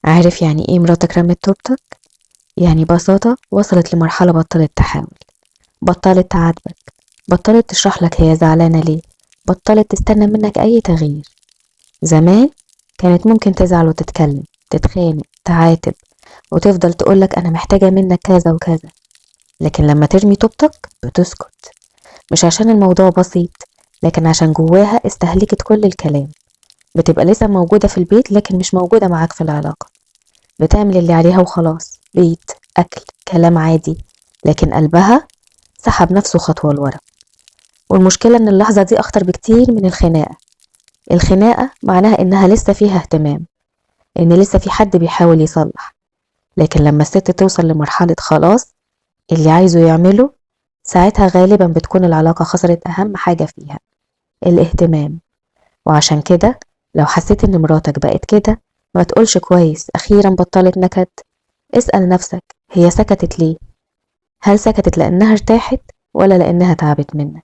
عارف يعني إيه مراتك رمت طوبتك؟ يعني ببساطة وصلت لمرحلة بطلت تحاول، بطلت تعاتبك، بطلت تشرح لك هي زعلانة ليه، بطلت تستنى منك أي تغيير. زمان كانت ممكن تزعل وتتكلم، تتخانق، تعاتب، وتفضل تقولك أنا محتاجة منك كذا وكذا. لكن لما ترمي طوبتك بتسكت، مش عشان الموضوع بسيط، لكن عشان جواها استهلكت كل الكلام. بتبقى لسه موجودة في البيت لكن مش موجودة معاك في العلاقة. بتعمل اللي عليها وخلاص، بيت، أكل، كلام عادي، لكن قلبها سحب نفسه خطوة لورا. والمشكلة إن اللحظة دي أخطر بكتير من الخناقة. الخناقة معناها إنها لسه فيها اهتمام، إن لسه في حد بيحاول يصلح. لكن لما الست توصل لمرحلة خلاص اللي عايزه يعمله، ساعتها غالبا بتكون العلاقة خسرت أهم حاجة فيها، الاهتمام. وعشان كده لو حسيت إن مراتك بقت كده، ما تقولش كويس أخيرا بطلت نكد. اسأل نفسك، هي سكتت ليه؟ هل سكتت لأنها ارتاحت ولا لأنها تعبت منك؟